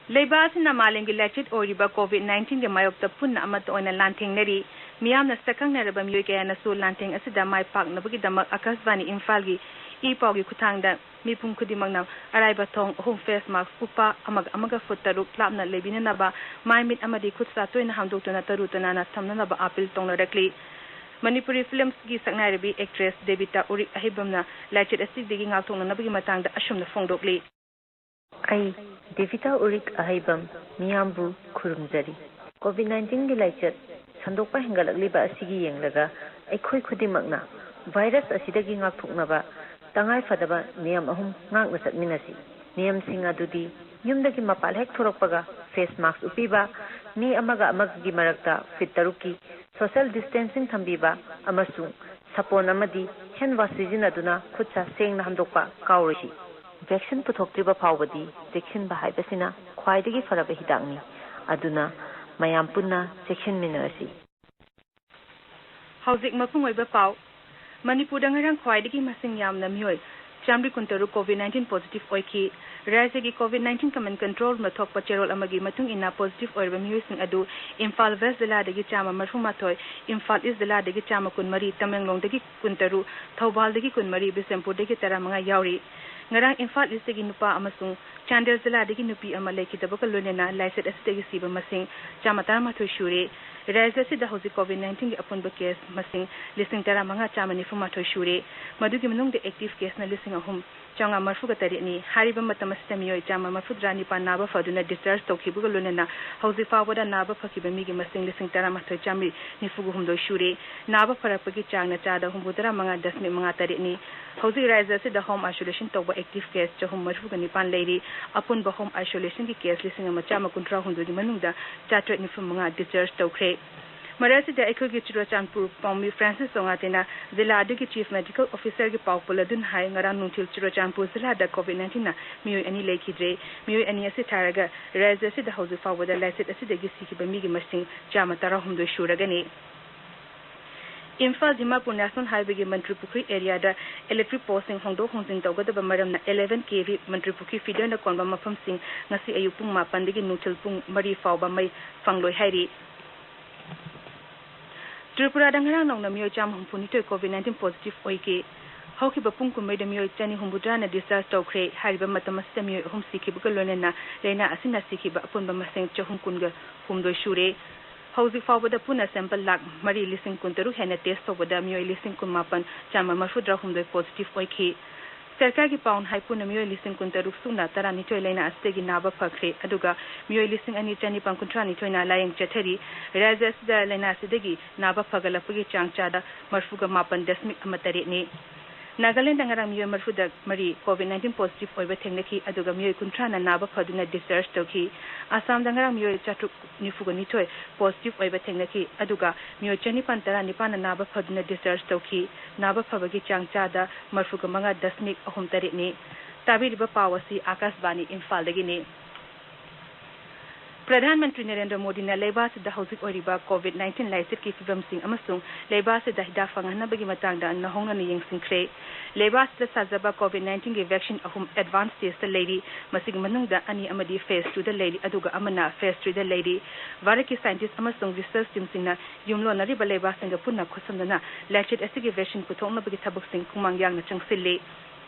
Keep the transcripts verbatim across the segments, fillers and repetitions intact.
ꯂꯩꯕꯥꯛ ꯑꯁꯤꯅ ꯃꯥꯂꯦꯝꯒꯤ ꯂꯥꯏꯆꯠ ꯑꯣꯏꯔꯤꯕ ꯀꯣꯚꯤꯗ ꯅꯥꯏꯟꯇꯤꯟꯒꯤ ꯃꯥꯌꯣꯛꯇ ꯄꯨꯟꯅ ꯑꯃꯠꯇ ꯑꯣꯏꯅ ꯂꯥꯟꯊꯦꯡꯅꯔꯤ꯫ ꯃꯤꯌꯥꯝꯅ ꯁꯛꯈꯪꯅꯔꯕ ꯃꯤꯑꯣꯏ ꯀꯌꯥꯅꯁꯨ ꯂꯥꯟꯊꯦꯡ ꯑꯁꯤꯗ ꯃꯥꯏ ꯄꯥꯛꯅꯕꯒꯤꯗꯃꯛ ꯑꯀꯥꯁꯕꯥꯅꯤ ꯏꯝꯐꯥꯜꯒꯤ ꯏ ꯄꯥꯎꯒꯤ ꯈꯨꯠꯊꯥꯡꯗ ꯃꯤꯄꯨꯝ ꯈꯨꯗꯤꯡꯃꯛꯅ ꯑꯔꯥꯏꯕ ꯊꯣꯡ ꯑꯍꯨꯝ, ꯐꯦꯁ ꯃꯥꯁꯛ ꯎꯞꯄ, ꯑꯃꯒ ꯑꯃꯒ ꯐꯨꯠ ꯇꯔꯨꯛ ꯂꯥꯞꯅ ꯂꯩꯕꯤꯅꯅꯕ, ꯃꯥꯏ ꯃꯤꯠ ꯑꯃꯗꯤ ꯈꯨꯠ ꯁꯥ ꯇꯣꯏꯅ ꯍꯥꯝꯗꯣꯛꯇꯨꯅ ꯇꯔꯨ ꯇꯅꯥꯟꯅ ꯊꯝꯅꯅꯕ ꯑꯥꯄꯤꯜ ꯇꯧꯅꯔꯛꯂꯤ꯫ ꯃꯅꯤꯄꯨꯔꯤ ꯐꯤꯂꯝꯒꯤ ꯁꯛꯅꯥꯏꯔꯕꯤ ꯑꯦꯛꯇ꯭ꯔꯦꯁ ꯗꯦꯕꯤꯇꯥ ꯎꯔꯤꯛ ꯑꯍꯩꯕꯝꯅ ꯂꯥꯏꯆꯠ ꯑꯁꯤꯗꯒꯤ ꯉꯥꯛꯊꯣꯛꯅꯅꯕꯒꯤ ꯃꯇꯥꯡꯗ ꯑꯁꯨꯝꯅ ꯐꯣꯡꯗꯣꯛꯂꯤ꯫ ꯑꯩ ꯗꯦꯕꯤꯇꯥ ꯎꯔꯤꯛ ꯑꯍꯩꯕꯝ ꯃꯤꯌꯥꯝꯕꯨ ꯈꯨꯔꯨꯝꯖꯔꯤ꯫ ꯀꯣꯚꯤꯗ ꯅꯥꯏꯟꯇꯤꯟꯒꯤ ꯂꯥꯏꯆꯠ ꯁꯟꯗꯣꯛꯄ ꯍꯦꯟꯒꯠꯂꯛꯂꯤꯕ ꯑꯁꯤꯒꯤ ꯌꯦꯡꯂꯒ ꯑꯩꯈꯣꯏ ꯈꯨꯗꯤꯡꯃꯛꯅ ꯚꯥꯏꯔꯁ ꯑꯁꯤꯗꯒꯤ ꯉꯥꯛꯊꯣꯛꯅꯕ ꯇꯉꯥꯏ ꯐꯗꯕ ꯅꯤꯌꯝ ꯑꯍꯨꯝ ꯉꯥꯛꯅ ꯆꯠꯃꯤꯟꯅꯁꯤ꯫ ꯅꯤꯌꯝꯁꯤꯡ ꯑꯗꯨꯗꯤ ꯌꯨꯝꯗꯒꯤ ꯃꯄꯥꯟ ꯍꯦꯛ ꯊꯣꯔꯛꯄꯒ ꯐꯦꯁ ꯃꯥꯁꯛ ꯎꯞꯄꯤꯕ, ꯃꯤ ꯑꯃꯒ ꯑꯃꯒꯒꯤ ꯃꯔꯛꯇ ꯐꯤꯠ ꯇꯔꯨꯛꯀꯤ ꯁꯣꯁꯤꯌꯦꯜ ꯗꯤꯁꯇꯦꯟꯁꯤꯡ ꯊꯝꯕꯤꯕ ꯑꯃꯁꯨꯡ ꯁꯥꯄꯣꯟ ꯑꯃꯗꯤ ꯍꯦꯟ ꯋꯥꯁ ꯁꯤꯖꯤꯟꯅꯗꯨꯅ ꯈꯨꯠ ꯁꯥ ꯁꯦꯡꯅ ꯍꯥꯝꯗꯣꯛꯄ ꯀꯥꯎꯔꯣꯏꯁꯤ꯫ ꯚꯦꯛꯁꯤꯟ ꯄꯨꯊꯣꯛꯇ꯭ꯔꯤꯕ ꯐꯥꯎꯕꯗꯤ ꯆꯦꯛꯁꯤꯟꯕ ꯍꯥꯏꯕꯁꯤꯅ ꯈ꯭ꯋꯥꯏꯗꯒꯤ ꯐꯔꯕ ꯍꯤꯗꯥꯛꯅꯤ꯫ ꯑꯗꯨꯅ ꯃꯌꯥꯝ ꯄꯨꯟꯅ ꯆꯦꯛꯁꯤꯟꯃꯤꯟꯅꯔꯁꯤ꯫ ꯍꯧꯖꯤꯛ ꯃꯄꯨꯡ ꯑꯣꯏꯕ ꯄꯥꯎ꯫ ꯃꯅꯤꯄꯨꯔꯗ ꯉꯔꯥꯡ ꯈ꯭ꯋꯥꯏꯗꯒꯤ ꯃꯁꯤꯡ ꯌꯥꯝꯅ ꯃꯤꯑꯣꯏ ꯆꯥꯝꯃꯔꯤ ꯀꯨꯟꯇꯔꯨꯛ ꯀꯣꯚꯤꯗ ꯅꯥꯏꯟꯇꯤꯟ ꯄꯣꯖꯤꯇꯤꯚ ꯑꯣꯏꯈꯤ꯫ ꯔꯥꯖ꯭ꯌꯒꯤ ꯀꯣꯚꯤꯗ ꯅꯥꯏꯟꯇꯤꯟ ꯀꯃꯥꯟ ꯀꯟꯇ꯭ꯔꯣꯜꯅ ꯊꯣꯛꯄ ꯆꯦꯔꯣꯜ ꯑꯃꯒꯤ ꯃꯇꯨꯡ ꯏꯟꯅ, ꯄꯣꯖꯤꯇꯤꯚ ꯑꯣꯏꯔꯕ ꯃꯤꯑꯣꯏꯁꯤꯡ ꯑꯗꯨ ꯏꯝꯐꯥꯜ ꯋꯦꯁ ꯖꯤꯂꯥꯗꯒꯤ ꯆꯥꯝꯃ ꯃꯔꯤꯐꯨ ꯃꯥꯊꯣꯏ, ꯏꯝꯐꯥꯜ ꯏꯁ ꯖꯤꯂꯥꯗꯒꯤ ꯆꯥꯝꯃ ꯀꯨꯟꯃꯔꯤ, ꯇꯃꯦꯡꯂꯣꯡꯗꯒꯤ ꯀꯨꯟꯇꯔꯨꯛ, ꯊꯧꯕꯥꯜꯗꯒꯤ ꯀꯨꯟꯃꯔꯤ, ꯕꯤꯁꯦꯝꯄꯨꯔꯗꯒꯤ ꯇꯔꯥꯃꯉꯥ ꯌꯥꯎꯔꯤ꯫ ꯉꯔꯥꯡ ꯏꯝꯐꯥꯜ ꯏꯁꯇꯒꯤ ꯅꯨꯄꯥ ꯑꯃꯁꯨꯡ ꯆꯥꯟꯗꯦꯜ ꯖꯤꯂꯥꯗꯒꯤ ꯅꯨꯄꯤ ꯑꯃ ꯂꯩꯈꯤꯗꯕꯒ ꯂꯣꯏꯅꯅ ꯂꯥꯏꯆꯠ ꯑꯁꯤꯗꯒꯤ ꯁꯤꯕ ꯃꯁꯤꯡ ꯆꯥꯝꯃ ꯇꯔꯥꯃꯥꯊꯣꯏ ꯁꯨꯔꯦ꯫ ꯔꯥꯖ꯭ꯌ ꯑꯁꯤꯗ ꯍꯧꯖꯤꯛ ꯀꯣꯚꯤꯗ ꯅꯥꯏꯟꯇꯤꯟꯒꯤ ꯑꯄꯨꯟꯕ ꯀꯦꯁ ꯃꯁꯤꯡ ꯂꯤꯁꯤꯡ ꯇꯔꯥꯃꯉꯥ ꯆꯥꯝꯃ ꯅꯤꯐꯨ ꯃꯥꯊꯣꯏ ꯁꯨꯔꯦ꯫ ꯃꯗꯨꯒꯤ ꯃꯅꯨꯡꯗ ꯑꯦꯛꯇꯤꯚ ꯀꯦꯁꯅ ꯂꯤꯁꯤꯡ ꯑꯍꯨꯝ ꯆꯥꯝꯃꯉꯥ ꯃꯔꯤꯐꯨꯒ ꯇꯔꯦꯠꯅꯤ꯫ ꯍꯥꯏꯔꯤꯕ ꯃꯇꯝ ꯑꯁꯤꯗ ꯃꯤꯑꯣꯏ ꯆꯥꯝꯃ ꯃꯔꯤꯐꯨꯇꯔꯥ ꯅꯤꯄꯥꯟ ꯅꯥꯕ ꯐꯗꯨꯅ ꯗꯤꯁꯆꯥꯔꯖ ꯇꯧꯈꯤꯕꯒ ꯂꯣꯏꯅꯅ ꯍꯧꯖꯤꯛ ꯐꯥꯎꯕꯗ ꯅꯥꯕ ꯐꯈꯤꯕ ꯃꯤꯒꯤ ꯃꯁꯤꯡ ꯂꯤꯁꯤꯡ ꯇꯔꯥꯃꯥꯊꯣꯏ ꯆꯥꯝꯃꯔꯤ ꯅꯤꯐꯨꯒ ꯍꯨꯝꯗꯣꯏ ꯁꯨꯔꯦ꯫ ꯅꯥꯕ ꯐꯔꯛꯄꯒꯤ ꯆꯥꯡꯅ ꯆꯥꯗ ꯍꯨꯝꯐꯨꯇꯔꯥ ꯃꯉꯥ ꯗꯁꯃꯤꯛ ꯃꯉꯥ ꯇꯔꯦꯠꯅꯤ꯫ ꯍꯧꯖꯤꯛ ꯔꯥꯖ꯭ꯌ ꯑꯁꯤꯗ ꯍꯣꯝ ꯑꯥꯏꯁꯣꯂꯦꯁꯟ ꯇꯧꯕ ꯑꯦꯛꯇꯤꯚ ꯀꯦꯁ ꯆꯍꯨꯝ ꯃꯔꯤꯐꯨꯒ ꯅꯤꯄꯥꯟ ꯂꯩꯔꯤ꯫ ꯑꯄꯨꯟꯕ ꯍꯣꯝ ꯑꯥꯏꯁꯣꯂꯦꯁꯟꯒꯤ ꯀꯦꯁ ꯂꯤꯁꯤꯡ ꯑꯃ ꯆꯥꯝꯃ ꯀꯨꯟꯊ꯭ꯔꯥ ꯍꯨꯝꯗꯣꯏꯒꯤ ꯃꯅꯨꯡꯗ ꯆꯥꯇ꯭ꯔꯦꯠ ꯅꯤꯐꯨ ꯃꯉꯥ ꯗꯤꯁꯆꯥꯔꯖ ꯇꯧꯈ꯭ꯔꯦ꯫ ꯃꯔꯛ ꯑꯁꯤꯗ ꯑꯩꯈꯣꯏꯒꯤ ꯆꯨꯔꯆꯥꯟꯄꯨꯔ ꯄꯥꯎꯃꯤ ꯐ꯭ꯔꯥꯟꯁꯤꯁ ꯆꯣꯉꯥꯇꯦꯅ ꯖꯤꯂꯥ ꯑꯗꯨꯒꯤ ꯆꯤꯐ ꯃꯦꯗꯤꯀꯦꯜ ꯑꯣꯐꯤꯁꯔꯒꯤ ꯄꯥꯎ ꯄꯨꯜꯂꯗꯨꯅ ꯍꯥꯏ, ꯉꯔꯥꯡ ꯅꯨꯡꯊꯤꯜ ꯆꯨꯔꯆꯥꯟꯄꯨꯔ ꯖꯤꯂꯥꯗ ꯀꯣꯚꯤꯗ ꯅꯥꯏꯟꯇꯤꯟꯅ ꯃꯤꯑꯣꯏ ꯑꯅꯤ ꯂꯩꯈꯤꯗ꯭ꯔꯦ꯫ ꯃꯤꯑꯣꯏ ꯑꯅꯤ ꯑꯁꯤ ꯊꯥꯔꯒ ꯔꯥꯖ꯭ꯌ ꯑꯁꯤꯗ ꯍꯧꯖꯤꯛ ꯐꯥꯎꯕꯗ ꯂꯥꯏꯆꯠ ꯑꯁꯤꯗꯒꯤ ꯁꯤꯈꯤꯕ ꯃꯤꯒꯤ ꯃꯁꯤꯡ ꯆꯥꯝꯃ ꯇꯔꯥꯍꯨꯝꯗꯣꯏ ꯁꯨꯔꯒꯅꯤ꯫ ꯏꯝꯐꯥꯜ ꯗꯤꯃꯥꯄꯨꯔ ꯅꯦꯁꯅꯦꯜ ꯍꯥꯏꯋꯦꯒꯤ ꯃꯟꯇ꯭ꯔꯤ ꯄꯨꯈ꯭ꯔꯤ ꯑꯦꯔꯤꯌꯥꯗ ꯏꯂꯦꯛꯇ꯭ꯔꯤꯛ ꯄꯣꯜꯁꯤꯡ ꯍꯣꯡꯗꯣꯛ ꯍꯣꯡꯖꯤꯟ ꯇꯧꯒꯗꯕ ꯃꯔꯝꯅ eleven K V ꯃꯟꯇ꯭ꯔꯤ ꯄꯨꯈ꯭ꯔꯤ ꯐꯤꯗꯔꯅ ꯀꯣꯟꯕ ꯃꯐꯝꯁꯤꯡ ꯉꯁꯤ ꯑꯌꯨꯛ ꯄꯨꯡ ꯃꯥꯄꯟꯗꯒꯤ ꯅꯨꯡꯊꯤꯜ ꯄꯨꯡ ꯃꯔꯤ ꯐꯥꯎꯕ ꯃꯩ ꯐꯪꯂꯣꯏ ꯍꯥꯏꯔꯤ꯫ ꯇ꯭ꯔꯤꯄꯨꯔꯥꯗ ꯉꯔꯥꯡ ꯅꯧꯅ ꯃꯤꯑꯣꯏ ꯆꯥꯝꯃ ꯍꯨꯝꯐꯨ ꯅꯤꯊꯣꯏ COVID nineteen positive ꯑꯣꯏꯈꯤ꯫ ꯍꯧꯈꯤꯕ ꯄꯨꯡ ꯀꯨꯟꯃꯔꯤꯗ ꯃꯤꯑꯣꯏ ꯆꯅꯤ ꯍꯨꯝꯐꯨꯇꯔꯥꯅ discharge ꯇꯧꯈ꯭ꯔꯦ꯫ ꯍꯥꯏꯔꯤꯕ ꯃꯇꯝ ꯑꯁꯤꯗ ꯃꯤꯑꯣꯏ ꯑꯍꯨꯝ ꯁꯤꯈꯤꯕꯒ ꯂꯣꯏꯅꯅ ꯂꯥꯏꯅꯥ ꯑꯁꯤꯅ ꯁꯤꯈꯤꯕ ꯑꯄꯨꯟꯕ ꯃꯁꯤꯡ ꯆꯍꯨꯝ ꯀꯨꯟꯒ ꯍꯨꯝꯗꯣꯏ ꯁꯨꯔꯦ꯫ ꯍꯧꯖꯤꯛ ꯐꯥꯎꯕꯗ ꯄꯨꯟꯅ sample ꯂꯥꯈ ꯃꯔꯤ ꯂꯤꯁꯤꯡ ꯀꯨꯟꯇꯔꯨꯛ ꯍꯦꯟꯅ test ꯇꯧꯕꯗ ꯃꯤꯑꯣꯏ ꯂꯤꯁꯤꯡ ꯀꯨꯟꯃꯥꯄꯟ ꯆꯥꯝꯃ ꯃꯔꯤꯐꯨꯇꯔꯥ ꯍꯨꯝꯗꯣꯏ positive ꯑꯣꯏꯈꯤ꯫ ꯁꯔꯀꯥꯔꯒꯤ ꯄꯥꯎꯅ ꯍꯥꯏ ꯄꯨꯟꯅ ꯃꯤꯑꯣꯏ ꯂꯤꯁꯤꯡ ꯀꯨꯟꯇꯔꯨꯛ ꯁꯨꯞꯅ ꯇꯔꯥꯅꯤꯊꯣꯏ ꯂꯥꯏꯅꯥ ꯑꯁꯤꯗꯒꯤ ꯅꯥꯕ ꯐꯈ꯭ꯔꯦ, ꯑꯗꯨꯒ ꯃꯤꯑꯣꯏ ꯂꯤꯁꯤꯡ ꯑꯅꯤ ꯆꯅꯤꯄꯥꯟ ꯀꯨꯟꯊ꯭ꯔꯥꯅꯤꯊꯣꯏꯅ ꯂꯥꯌꯦꯡ ꯆꯠꯊꯔꯤ꯫ ꯔꯥꯖ꯭ꯌ ꯑꯁꯤꯗ ꯂꯥꯏꯅꯥ ꯑꯁꯤꯗꯒꯤ ꯅꯥꯕ ꯐꯒꯠꯂꯛꯄꯒꯤ ꯆꯥꯡ ꯆꯥꯗ ꯃꯔꯤꯐꯨꯒ ꯃꯥꯄꯟ ꯗꯁꯃꯤꯛ ꯑꯃ ꯇꯔꯦꯠꯅꯤ꯫ ꯅꯥꯒꯥꯂꯦꯟꯗ ꯉꯔꯥꯡ ꯃꯤꯑꯣꯏ ꯃꯔꯤꯐꯨꯗ ꯃꯔꯤ COVID nineteen positive ꯑꯣꯏꯕ ꯊꯦꯡꯅꯈꯤ, ꯑꯗꯨꯒ ꯃꯤꯑꯣꯏ ꯀꯨꯟꯊ꯭ꯔꯥꯅ ꯅꯥꯕ ꯐꯗꯨꯅ discharge ꯇꯧꯈꯤ꯫ ꯑꯁꯥꯝꯗ ꯉꯔꯥꯡ ꯃꯤꯑꯣꯏ ꯆꯥꯇ꯭ꯔꯨꯛ ꯅꯤꯐꯨꯒ ꯅꯤꯊꯣꯏ positive ꯑꯣꯏꯕ ꯊꯦꯡꯅꯈꯤ, ꯑꯗꯨꯒ ꯃꯤꯑꯣꯏ ꯆꯅꯤꯄꯥꯟ ꯇꯔꯥꯅꯤꯄꯥꯟꯅ ꯅꯥꯕ ꯐꯗꯨꯅ discharge ꯇꯧꯈꯤ꯫ ꯅꯥꯕ ꯐꯕꯒꯤ ꯆꯥꯡ ꯆꯥꯗ ꯃꯔꯤꯐꯨꯒ ꯃꯉꯥ ꯗꯁꯃꯤꯛ ꯑꯍꯨꯝ ꯇꯔꯦꯠꯅꯤ꯫ ꯇꯥꯕꯤꯔꯤꯕ ꯄꯥꯎ ꯑꯁꯤ ꯑꯥꯀꯥꯁꯕꯥꯅꯤ ꯏꯝꯐꯥꯜꯗꯒꯤꯅꯤ꯫ ꯄ꯭ꯔꯙꯥꯟ ꯃꯟꯇ꯭ꯔꯤ ꯅꯔꯦꯟꯗ꯭ꯔ ꯃꯣꯗꯤꯅ ꯂꯩꯕꯥꯛ ꯑꯁꯤꯗ ꯍꯧꯖꯤꯛ ꯑꯣꯏꯔꯤꯕ COVID nineteen ꯂꯥꯏꯆꯠꯀꯤ ꯐꯤꯕꯝꯁꯤꯡ ꯑꯃꯁꯨꯡ ꯂꯩꯕꯥꯛ ꯑꯁꯤꯗ ꯍꯤꯗꯥꯛ ꯐꯪꯍꯟꯅꯕꯒꯤ ꯃꯇꯥꯡꯗ ꯅꯧꯍꯧꯅꯅ ꯌꯦꯡꯁꯤꯟꯈ꯭ꯔꯦ꯫ ꯂꯩꯕꯥꯛ ꯑꯁꯤꯗ ꯁꯥꯖꯕ COVID nineteenꯒꯤ vaccine ꯑꯍꯨꯝ advance stageꯇ ꯂꯩꯔꯤ꯫ ꯃꯁꯤꯒꯤ ꯃꯅꯨꯡꯗ ꯑꯅꯤ ꯑꯃꯗꯤ phase twoꯗ ꯂꯩꯔꯤ, ꯑꯗꯨꯒ ꯑꯃꯅ phase threeꯗ ꯂꯩꯔꯤ꯫ ꯚꯥꯔꯠꯀꯤ scientist ꯑꯃꯁꯨꯡ research teamꯁꯤꯡꯅ ꯌꯨꯝꯂꯣꯟꯅꯔꯤꯕ ꯂꯩꯕꯥꯛꯁꯤꯡꯒ ꯄꯨꯟꯅ ꯈꯨꯠꯁꯝꯅꯅ ꯂꯥꯏꯆꯠ ꯑꯁꯤꯒꯤ vaccine ꯄꯨꯊꯣꯛꯅꯕꯒꯤ ꯊꯕꯛꯁꯤꯡ ꯈꯨꯃꯥꯡ ꯌꯥꯡꯅ ꯆꯪꯁꯤꯜꯂꯤ꯫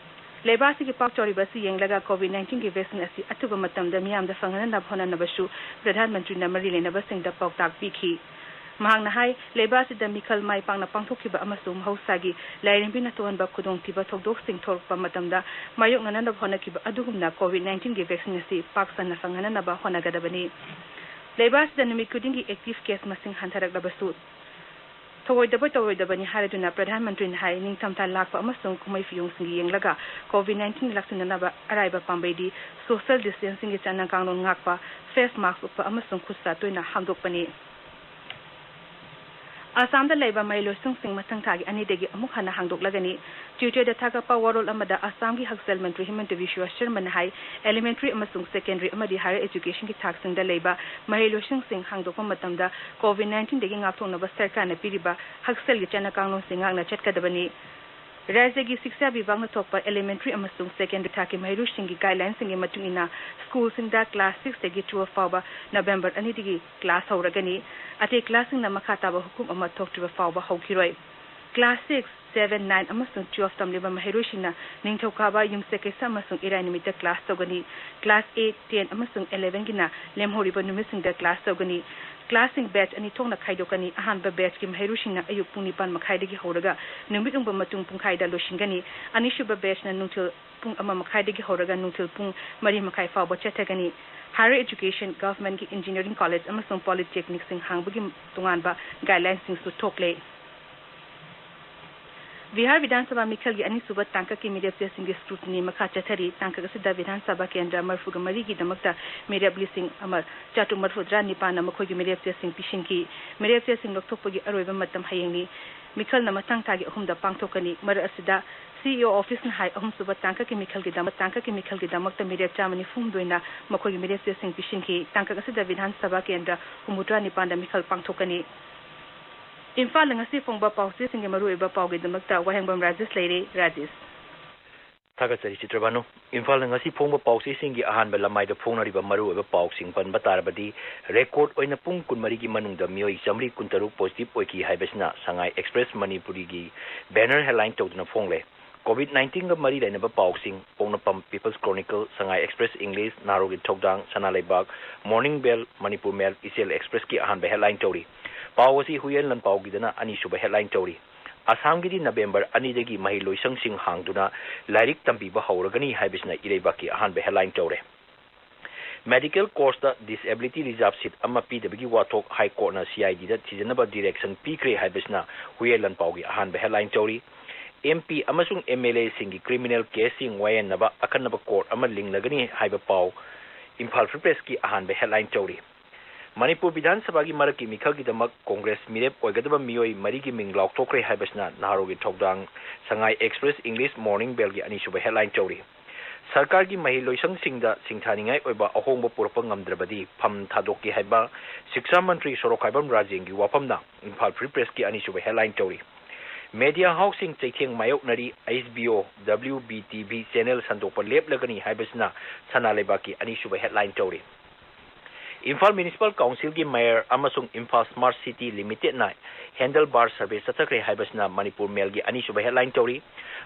ꯂꯩꯕꯥꯛ ꯑꯁꯤꯒꯤ ꯄꯥꯛ ꯆꯥꯎꯔꯤꯕ ꯑꯁꯤ ꯌꯦꯡꯂꯒ COVID nineteenꯒꯤ vaccine ꯑꯁꯤ ꯑꯊꯨꯕ ꯃꯇꯝꯗ ꯃꯤꯌꯥꯝꯗ ꯐꯪꯍꯟꯅꯕ ꯍꯣꯠꯅꯅꯕꯁꯨ ꯄ꯭ꯔꯙꯥꯟ ꯃꯟꯇ꯭ꯔꯤꯅ ꯃꯔꯤ ꯂꯩꯅꯕꯁꯤꯡꯗ ꯄꯥꯎꯇꯥꯛ ꯄꯤꯈꯤ꯫ ꯃꯍꯥꯛꯅ ꯍꯥꯏ, ꯂꯩꯕꯥꯛ ꯑꯁꯤꯗ ꯃꯤꯈꯜ ꯃꯥꯏ ꯄꯥꯛꯅ ꯄꯥꯡꯊꯣꯛꯈꯤꯕ ꯑꯃꯁꯨꯡ ꯃꯍꯧꯁꯥꯒꯤ ꯂꯥꯏꯔꯦꯝꯕꯤꯅ ꯊꯣꯛꯍꯟꯕ ꯈꯨꯗꯣꯡꯊꯤꯕ ꯊꯧꯗꯣꯛꯁꯤꯡ ꯊꯣꯛꯂꯛꯄ ꯃꯇꯝꯗ ꯃꯥꯌꯣꯛꯅꯅꯕ ꯍꯣꯠꯅꯈꯤꯕ ꯑꯗꯨꯒꯨꯝꯅ COVID nineteenꯒꯤ vaccine ꯑꯁꯤ ꯄꯥꯛ ꯁꯟꯅ ꯐꯪꯍꯟꯅꯕ ꯍꯣꯠꯅꯒꯗꯕꯅꯤ꯫ ꯂꯩꯕꯥꯛ ꯑꯁꯤꯗ ꯅꯨꯃꯤꯠ ꯈꯨꯗꯤꯡꯒꯤ active case ꯃꯁꯤꯡ ꯍꯟꯊꯔꯛꯂꯕꯁꯨ, ꯊꯧꯑꯣꯏꯗꯕ ꯇꯧꯔꯣꯏꯗꯕꯅꯤ ꯍꯥꯏꯔꯗꯨꯅ ꯄ꯭ꯔꯙꯥꯟ ꯃꯟꯇ꯭ꯔꯤꯅ ꯍꯥꯏ, ꯅꯤꯡꯊꯝꯊꯥ ꯂꯥꯛꯄ ꯑꯃꯁꯨꯡ ꯀꯨꯝꯍꯩ ꯐꯤꯌꯣꯡꯁꯤꯡ ꯌꯦꯡꯂꯒ COVID nineteen ꯂꯥꯛꯁꯤꯟꯅꯅꯕ ꯑꯔꯥꯏꯕ ꯄꯥꯝꯕꯩꯗꯤ social distancingꯒꯤ ꯆꯠꯅ ꯀꯥꯡꯂꯣꯟ ꯉꯥꯛꯄ, face mask ꯎꯞꯄ ꯑꯃꯁꯨꯡ ꯈꯨꯠ ꯁꯥ ꯇꯣꯏꯅ ꯍꯥꯝꯗꯣꯛꯄꯅꯤ꯫ ꯑꯁꯥꯝꯗ ꯂꯩꯕ ꯃꯍꯩꯂꯣꯏꯁꯪꯁꯤꯡ ꯃꯊꯪ ꯊꯥꯒꯤ ꯑꯅꯤꯗꯒꯤ ꯑꯃꯨꯛ ꯍꯟꯅ ꯍꯥꯡꯗꯣꯛꯂꯒꯅꯤ꯫ Twitterꯗ ꯊꯥꯒꯠꯄ ꯋꯥꯔꯣꯜ ꯑꯃꯗ ꯑꯁꯥꯝꯒꯤ ꯍꯛꯁꯦꯜ ꯃꯟꯇ꯭ꯔꯤ ꯍꯤꯃꯟꯇ ꯕꯤꯁ꯭ꯋ ꯁꯔꯃꯅ ꯍꯥꯏ, elementary ꯑꯃꯁꯨꯡ secondary ꯑꯃꯗꯤ higher educationꯒꯤ ꯊꯥꯛꯁꯤꯡꯗ ꯂꯩꯕ ꯃꯍꯩꯂꯣꯏꯁꯪꯁꯤꯡ ꯍꯥꯡꯗꯣꯛꯄ ꯃꯇꯝꯗ COVID nineteenꯗꯒꯤ ꯉꯥꯛꯊꯣꯛꯅꯕ ꯁꯔꯀꯥꯔꯅ ꯄꯤꯔꯤꯕ ꯍꯛꯁꯦꯜꯒꯤ ꯆꯠꯅ ꯀꯥꯡꯂꯣꯟꯁꯤꯡ ꯉꯥꯛꯅ ꯆꯠꯀꯗꯕꯅꯤ꯫ ꯔꯥꯖ꯭ꯌꯒꯤ ꯁꯤꯛꯁꯥ ꯚꯤꯚꯥꯒꯅ ꯊꯣꯛꯄ elementary ꯑꯃꯁꯨꯡ secondary ꯊꯥꯛꯀꯤ ꯃꯍꯩꯔꯣꯏꯁꯤꯡꯒꯤ guidelineꯁꯤꯡꯒꯤ ꯃꯇꯨꯡ ꯏꯟꯅ, ꯁ꯭ꯀꯨꯜꯁꯤꯡꯗ class sixꯇꯒꯤ twelve ꯐꯥꯎꯕ November ꯑꯅꯤꯗꯒꯤ class ꯍꯧꯔꯒꯅꯤ꯫ ꯑꯇꯩ classꯁꯤꯡꯅ ꯃꯈꯥ ꯇꯥꯕ ꯍꯨꯀꯨꯝ ꯑꯃ ꯊꯣꯛꯇ꯭ꯔꯤꯕ ꯐꯥꯎꯕ ꯍꯧꯈꯤꯔꯣꯏ꯫ Class six, seven, nine ꯑꯃꯁꯨꯡ twelve ꯇꯝꯂꯤꯕ ꯃꯍꯩꯔꯣꯏꯁꯤꯡꯅ ꯅꯤꯡꯊꯧꯀꯥꯕ, ꯌꯨꯝꯁꯀꯩꯁ ꯑꯃꯁꯨꯡ ꯏꯔꯥꯏ ꯅꯨꯃꯤꯠꯇ class ꯇꯧꯒꯅꯤ꯫ Class eight, ten ꯑꯃꯁꯨꯡ elevenꯒꯤꯅ ꯂꯦꯝꯍꯧꯔꯤꯕ ꯅꯨꯃꯤꯠꯁꯤꯡꯗ class ꯇꯧꯒꯅꯤ꯫ Classꯁꯤꯡ batch ꯑꯅꯤ ꯊꯣꯛꯅ ꯈꯥꯏꯗꯣꯛꯀꯅꯤ꯫ ꯑꯍꯥꯟꯕ batchꯀꯤ ꯃꯍꯩꯔꯣꯏꯁꯤꯡꯅ ꯑꯌꯨꯛ ꯄꯨꯡ ꯅꯤꯄꯥꯟ ꯃꯈꯥꯏꯗꯒꯤ ꯍꯧꯔꯒ ꯅꯨꯃꯤꯠ ꯌꯨꯡꯕ ꯃꯇꯨꯡ ꯄꯨꯡꯈꯥꯏꯗ ꯂꯣꯏꯁꯤꯟꯒꯅꯤ꯫ ꯑꯅꯤꯁꯨꯕ batchꯅ ꯅꯨꯡꯊꯤꯜ ꯄꯨꯡ ꯑꯃ ꯃꯈꯥꯏꯗꯒꯤ ꯍꯧꯔꯒ ꯅꯨꯡꯊꯤꯜ ꯄꯨꯡ ꯃꯔꯤ ꯃꯈꯥꯏ ꯐꯥꯎꯕ ꯆꯠꯊꯒꯅꯤ꯫ Higher education, governmentꯀꯤ engineering college ꯑꯃꯁꯨꯡ polytechnicꯁꯤꯡ ꯍꯥꯡꯕꯒꯤ ꯇꯣꯉꯥꯟꯕ guidelineꯁꯤꯡꯁꯨ ꯊꯣꯛꯂꯦ꯫ ꯕꯤꯍꯥꯔ ꯕꯤꯙꯥꯟ ꯁꯚꯥ ꯃꯤꯈꯜꯒꯤ ꯑꯅꯤꯁꯨꯕ ꯇꯥꯡꯀꯛꯀꯤ ꯃꯤꯔꯦꯞꯆꯦꯁꯤꯡꯒꯤ scrutiny ꯃꯈꯥ ꯆꯠꯊꯔꯤ꯫ ꯇꯥꯡꯀꯛ ꯑꯁꯤꯗ ꯕꯤꯙꯥꯟ ꯁꯚꯥ ꯀꯦꯟꯗ꯭ꯔ ꯃꯔꯤꯐꯨꯒ ꯃꯔꯤꯒꯤꯗꯃꯛꯇ ꯃꯤꯔꯦꯞ ꯂꯤꯁꯤꯡ ꯑꯃ ꯆꯥꯇ꯭ꯔꯨꯛ ꯃꯔꯤꯐꯨꯇꯔꯥ ꯅꯤꯄꯥꯟꯅ ꯃꯈꯣꯏꯒꯤ ꯃꯤꯔꯦꯞꯆꯦꯁꯤꯡ ꯄꯤꯁꯤꯟꯈꯤ꯫ ꯃꯤꯔꯦꯞꯆꯦꯁꯤꯡ ꯂꯧꯊꯣꯛꯄꯒꯤ ꯑꯔꯣꯏꯕ ꯃꯇꯝ ꯍꯌꯦꯡꯅꯤ꯫ ꯃꯤꯈꯜꯅ ꯃꯊꯪ ꯊꯥꯒꯤ ꯑꯍꯨꯝꯗ ꯄꯥꯡꯊꯣꯛꯀꯅꯤ꯫ ꯃꯔꯛ ꯑꯁꯤꯗ CEO officeꯅ ꯍꯥꯏ, ꯑꯍꯨꯝꯁꯨꯕ ꯇꯥꯡꯀꯛꯀꯤ ꯃꯤꯈꯜꯒꯤꯗꯃꯛ, ꯇꯥꯡꯀꯛꯀꯤ ꯃꯤꯈꯜꯒꯤꯗꯃꯛꯇ ꯃꯤꯔꯦꯞ ꯆꯥꯝꯃ ꯅꯤꯐꯨ ꯍꯨꯝꯗꯣꯏꯅ ꯃꯈꯣꯏꯒꯤ ꯃꯤꯔꯦꯞꯆꯦꯁꯤꯡ ꯄꯤꯁꯤꯟꯈꯤ꯫ ꯇꯥꯡꯀꯛ ꯑꯁꯤꯗ ꯕꯤꯙꯥꯟ ꯁꯚꯥ ꯀꯦꯟꯗ꯭ꯔ ꯍꯨꯝꯐꯨꯇꯔꯥ ꯅꯤꯄꯥꯟꯗ ꯃꯤꯈꯜ ꯄꯥꯡꯊꯣꯛꯀꯅꯤ꯫ ꯏꯝꯐꯥꯜꯗ ꯉꯁꯤ ꯐꯣꯡꯕ ꯄꯥꯎꯆꯦꯁꯤꯡꯒꯤ ꯃꯔꯨꯑꯣꯏꯕ ꯄꯥꯎꯒꯤꯗꯃꯛꯇ ꯋꯥꯍꯦꯡꯕꯝ ꯔꯥꯖꯦꯁ ꯂꯩꯔꯦ꯫ ꯔꯥꯖꯦꯁ꯫ ꯊꯥꯒꯠꯆꯔꯤ ꯆꯤꯇ꯭ꯔꯚꯥꯅꯨ꯫ ꯏꯝꯐꯥꯜꯗ ꯉꯁꯤ ꯐꯣꯡꯕ ꯄꯥꯎꯆꯦꯁꯤꯡꯒꯤ ꯑꯍꯥꯟꯕ ꯂꯃꯥꯏꯗ ꯐꯣꯡꯅꯔꯤꯕ ꯃꯔꯨꯑꯣꯏꯕ ꯄꯥꯎꯁꯤꯡ ꯄꯟꯕ ꯇꯥꯔꯕꯗꯤ, record ꯑꯣꯏꯅ ꯄꯨꯡ ꯀꯨꯟꯃꯔꯤꯒꯤ ꯃꯅꯨꯡꯗ ꯃꯤꯑꯣꯏ ꯆꯥꯃꯔꯤ ꯀꯨꯟꯇꯔꯨꯛ positive ꯑꯣꯏꯈꯤ ꯍꯥꯏꯕꯁꯤꯅ ꯁꯉꯥꯏ ꯑꯦꯛꯁꯄ꯭ꯔꯦꯁ ꯃꯅꯤꯄꯨꯔꯤꯒꯤ banner headline ꯇꯧꯗꯨꯅ ꯐꯣꯡꯂꯦ꯫ COVID nineteenꯒ ꯃꯔꯤ ꯂꯩꯅꯕ ꯄꯥꯎꯁꯤꯡ, ꯄꯣꯛꯅꯐꯝ, People's Chronicle, ꯁꯉꯥꯏ ꯑꯦꯛꯁꯄ꯭ꯔꯦꯁ English, ꯅꯥꯔꯣꯜꯒꯤ ꯊꯧꯗꯥꯡ, ꯁꯅꯥ ꯂꯩꯕꯥꯛ, Morning Bell, ꯃꯅꯤꯄꯨꯔ ꯃꯦꯜ, ꯏꯆꯦꯜ ꯑꯦꯛꯁꯄ꯭ꯔꯦꯁꯀꯤ ꯑꯍꯥꯟꯕ headline ꯇꯧꯔꯤ꯫ ꯄꯥꯎ ꯑꯁꯤ ꯍꯨꯏꯌꯦꯟ ꯂꯟꯄꯥꯎꯒꯤꯗꯅ ꯑꯅꯤꯁꯨꯕ headline ꯇꯧꯔꯤ꯫ ꯑꯁꯥꯝꯒꯤꯗꯤ November ꯑꯅꯤꯗꯒꯤ ꯃꯍꯩ ꯂꯣꯏꯁꯪꯁꯤꯡ ꯍꯥꯡꯗꯨꯅ ꯂꯥꯏꯔꯤꯛ ꯇꯝꯕꯤꯕ ꯍꯧꯔꯒꯅꯤ ꯍꯥꯏꯕꯁꯤꯅ ꯏꯔꯩꯕꯥꯛꯀꯤ ꯑꯍꯥꯟꯕ headline ꯇꯧꯔꯦ꯫ Medical courseꯇ disability reserve seat ꯑꯃ ꯄꯤꯗꯕꯒꯤ ꯋꯥꯊꯣꯛ High Courtꯅ CIDꯗ ꯊꯤꯖꯤꯟꯅꯕ direction ꯄꯤꯈ꯭ꯔꯦ ꯍꯥꯏꯕꯁꯤꯅ ꯍꯨꯏꯌꯦꯟ ꯂꯟꯄꯥꯎꯒꯤ ꯑꯍꯥꯟꯕ headline ꯇꯧꯔꯤ꯫ MP ꯑꯃꯁꯨꯡ MLAꯁꯤꯡꯒꯤ criminal caseꯁꯤꯡ ꯋꯥꯌꯦꯟꯅꯕ ꯑꯈꯟꯅꯕ court ꯑꯃ ꯂꯤꯡꯂꯒꯅꯤ ꯍꯥꯏꯕ ꯄꯥꯎ Imphal Free Pressꯀꯤ ꯑꯍꯥꯟꯕ headline ꯇꯧꯔꯤ꯫ ꯃꯅꯤꯄꯨꯔ ꯕꯤꯙꯥꯟ ꯁꯚꯥꯒꯤ ꯃꯔꯛꯀꯤ ꯃꯤꯈꯜꯒꯤꯗꯃꯛ ꯀꯣꯡꯒ꯭ꯔꯦꯁ ꯃꯤꯔꯦꯞ ꯑꯣꯏꯒꯗꯕ ꯃꯤꯑꯣꯏ ꯃꯔꯤꯒꯤ ꯃꯤꯡ ꯂꯥꯎꯊꯣꯛꯈ꯭ꯔꯦ ꯍꯥꯏꯕꯁꯤꯅ ꯅꯍꯥꯔꯣꯜꯒꯤ ꯊꯧꯗꯥꯡ ꯁꯉꯥꯏ ꯑꯦꯛꯁꯄ꯭ꯔꯦꯁ ꯏꯪꯂꯤꯁ ꯃꯣꯔꯅꯤꯡ ꯕꯦꯜꯒꯤ ꯑꯅꯤꯁꯨꯕ ꯍꯦꯗꯂꯥꯏꯟ ꯇꯧꯔꯤ꯫ ꯁꯔꯀꯥꯔꯒꯤ ꯃꯍꯩ ꯂꯣꯏꯁꯪꯁꯤꯡꯗ ꯁꯤꯡꯊꯥꯅꯤꯡꯉꯥꯏ ꯑꯣꯏꯕ ꯑꯍꯣꯡꯕ ꯄꯨꯔꯛꯄ ꯉꯝꯗ꯭ꯔꯕꯗꯤ ꯐꯝ ꯊꯥꯗꯣꯛꯀꯦ ꯍꯥꯏꯕ ꯁꯤꯛꯁꯥ ꯃꯟꯇ꯭ꯔꯤ ꯁꯣꯔꯣꯛꯈꯥꯏꯕꯝ ꯔꯥꯖꯦꯟꯒꯤ ꯋꯥꯐꯝꯅ ꯏꯝꯐꯥꯜ ꯐ꯭ꯔꯤ ꯄ꯭ꯔꯦꯁꯀꯤ ꯑꯅꯤꯁꯨꯕ ꯍꯦꯗꯂꯥꯏꯟ ꯇꯧꯔꯤ꯫ ꯃꯦꯗꯤꯌꯥ ꯍꯥꯎꯁꯁꯤꯡ ꯆꯩꯊꯦꯡ ꯃꯥꯌꯣꯛꯅꯔꯤ, ꯑꯩꯆ ꯕꯤ ꯑꯣ, W B T V channel ꯁꯟꯗꯣꯛꯄ ꯂꯦꯞꯂꯒꯅꯤ ꯍꯥꯏꯕꯁꯤꯅ ꯁꯅꯥ ꯂꯩꯕꯥꯛꯀꯤ ꯑꯅꯤꯁꯨꯕ ꯍꯦꯗꯂꯥꯏꯟ ꯇꯧꯔꯤ꯫ ꯏꯝꯐꯥꯜ ꯃ꯭ꯌꯨꯅꯤꯁꯤꯄꯥꯜ ꯀꯥꯎꯟꯁꯤꯜꯒꯤ ꯃꯦꯌꯔ ꯑꯃꯁꯨꯡ ꯏꯝꯐꯥꯜ ꯁ꯭ꯃꯥꯔꯠ ꯁꯤꯇꯤ ꯂꯤꯃꯤꯇꯦꯗꯅ ꯍꯦꯟꯗꯜ ꯕꯥꯔ ꯁꯔꯚꯦ ꯆꯠꯊꯈ꯭ꯔꯦ ꯍꯥꯏꯕꯁꯤꯅ ꯃꯅꯤꯄꯨꯔ ꯃꯦꯜꯒꯤ ꯑꯅꯤꯁꯨꯕ ꯍꯦꯗꯂꯥꯏꯟ ꯇꯧꯔꯤ꯫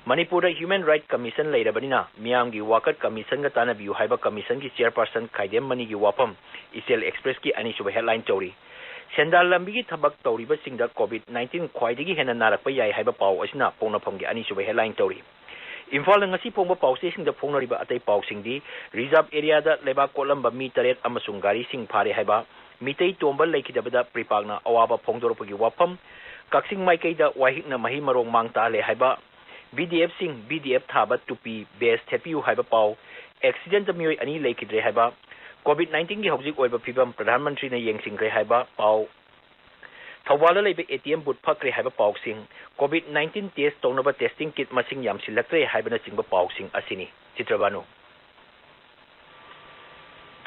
ꯃꯅꯤꯄꯨꯔꯗ ꯍ꯭ꯌꯨꯃꯦꯟ ꯔꯥꯏꯠ ꯀꯃꯤꯁꯟ ꯂꯩꯔꯕꯅꯤꯅ ꯃꯤꯌꯥꯝꯒꯤ ꯋꯥꯀꯠ ꯀꯃꯤꯁꯟꯒ ꯇꯥꯟꯅꯕꯤꯌꯨ ꯍꯥꯏꯕ ꯀꯃꯤꯁꯟꯒꯤ ꯆꯦꯌꯔꯄꯥꯔꯁꯟ ꯈꯥꯏꯗꯦꯝ ꯃꯅꯤꯒꯤ ꯋꯥꯐꯝ ꯏꯆꯦꯜ ꯑꯦꯛꯁꯄ꯭ꯔꯦꯁꯀꯤ ꯑꯅꯤꯁꯨꯕ ꯍꯦꯗꯂꯥꯏꯟ ꯇꯧꯔꯤ꯫ ꯁꯦꯟꯗꯥꯟ ꯂꯝꯕꯤꯒꯤ ꯊꯕꯛ ꯇꯧꯔꯤꯕꯁꯤꯡꯗ ꯀꯣꯚꯤꯗ ꯅꯥꯏꯟꯇꯤꯟ ꯈ꯭ꯋꯥꯏꯗꯒꯤ ꯍꯦꯟꯅ ꯅꯥꯔꯛꯄ ꯌꯥꯏ ꯍꯥꯏꯕ ꯄꯥꯎ ꯑꯁꯤꯅ ꯄꯣꯛꯅꯐꯝꯒꯤ ꯑꯅꯤꯁꯨꯕ ꯍꯦꯗꯂꯥꯏꯟ ꯇꯧꯔꯤ꯫ ꯏꯝꯐꯥꯜꯗ ꯉꯁꯤ ꯐꯣꯡꯕ ꯄꯥꯎꯆꯦꯁꯤꯡꯗ ꯐꯣꯡꯅꯔꯤꯕ ꯑꯇꯩ ꯄꯥꯎꯁꯤꯡꯗꯤ, ꯔꯤꯖꯥꯔꯚ ꯑꯦꯔꯤꯌꯥꯗ ꯂꯩꯕꯥꯛ ꯀꯣꯠꯂꯝꯕ ꯃꯤ ꯇꯔꯦꯠ ꯑꯃꯁꯨꯡ ꯒꯥꯔꯤꯁꯤꯡ ꯐꯥꯔꯦ ꯍꯥꯏꯕ, ꯃꯤꯇꯩ ꯇꯣꯝꯕ ꯂꯩꯈꯤꯗꯕꯗ ꯄ꯭ꯔꯤꯄꯥꯛꯅ ꯑꯋꯥꯕ ꯐꯣꯡꯗꯣꯔꯛꯄꯒꯤ ꯋꯥꯐꯝ, ꯀꯛꯆꯤꯡ ꯃꯥꯏꯀꯩꯗ ꯋꯥꯍꯤꯛꯅ ꯃꯍꯩ ꯃꯔꯣꯡ ꯃꯥꯡ ꯇꯥꯛꯍꯜꯂꯦ ꯍꯥꯏꯕ, ꯕꯤ ꯗꯤ ꯑꯦꯐꯁꯤꯡ ꯕꯤ ꯗꯤ ꯑꯦꯐ ꯊꯥꯕ ꯇꯨꯄꯤ ꯕꯦꯁ ꯊꯦꯠꯄꯤꯌꯨ ꯍꯥꯏꯕ ꯄꯥꯎ, ꯑꯦꯛꯁꯤꯗꯦꯟꯇ ꯃꯤꯑꯣꯏ ꯑꯅꯤ ꯂꯩꯈꯤꯗ꯭ꯔꯦ ꯍꯥꯏꯕ, ꯀꯣꯚꯤꯗ ꯅꯥꯏꯟꯇꯤꯟꯒꯤ ꯍꯧꯖꯤꯛ ꯑꯣꯏꯕ ꯐꯤꯕꯝ ꯄ꯭ꯔꯙꯥꯟ ꯃꯟꯇ꯭ꯔꯤꯅ ꯌꯦꯡꯁꯤꯟꯈ꯭ꯔꯦ ꯍꯥꯏꯕ ꯄꯥꯎ, ꯊꯧꯕꯥꯜꯗ ꯂꯩꯕ ꯑꯦ ꯇꯤ ꯑꯦꯝ ꯕꯨꯠ ꯐꯛꯈ꯭ꯔꯦ ꯍꯥꯏꯕ ꯄꯥꯎꯁꯤꯡ, ꯀꯣꯚꯤꯗ ꯅꯥꯏꯟꯇꯤꯟ ꯇꯦꯁ ꯇꯧꯅꯕ ꯇꯦꯁꯇꯤꯡ ꯀꯤꯠ ꯃꯁꯤꯡ ꯌꯥꯝꯁꯤꯜꯂꯛꯇ꯭ꯔꯦ ꯍꯥꯏꯕꯅꯆꯤꯡꯕ ꯄꯥꯎꯁꯤꯡ ꯑꯁꯤꯅꯤ꯫ ꯆꯤꯇ꯭ꯔꯕꯥꯅꯨ꯫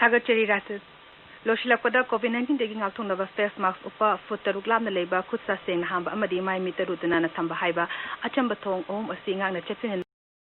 ꯊꯥꯒꯠꯆꯔꯤ ꯔꯥꯖꯦꯁ꯫ ꯂꯣꯏꯁꯤꯜꯂꯛꯄꯗ ꯀꯣꯚꯤꯗ ꯅꯥꯏꯟꯇꯤꯟꯗꯒꯤ ꯉꯥꯛꯊꯣꯛꯅꯕ ꯐꯦꯁ ꯃꯥꯛꯁ ꯎꯞꯄ, ꯐꯨꯠ ꯇꯔꯨꯛ ꯂꯥꯞꯅ ꯂꯩꯕ, ꯈꯨꯠ ꯁꯥ ꯁꯦꯡꯅ ꯍꯥꯝꯕ ꯑꯃꯗꯤ ꯃꯥꯏ ꯃꯤꯠ ꯇꯔꯨ ꯇꯅꯥꯟꯅ ꯊꯝꯕ ꯍꯥꯏꯕ ꯑꯆꯝꯕ ꯊꯣꯡ ꯑꯍꯨꯝ ꯑꯁꯤ ꯉꯥꯛꯅ ꯆꯠꯄꯤꯅ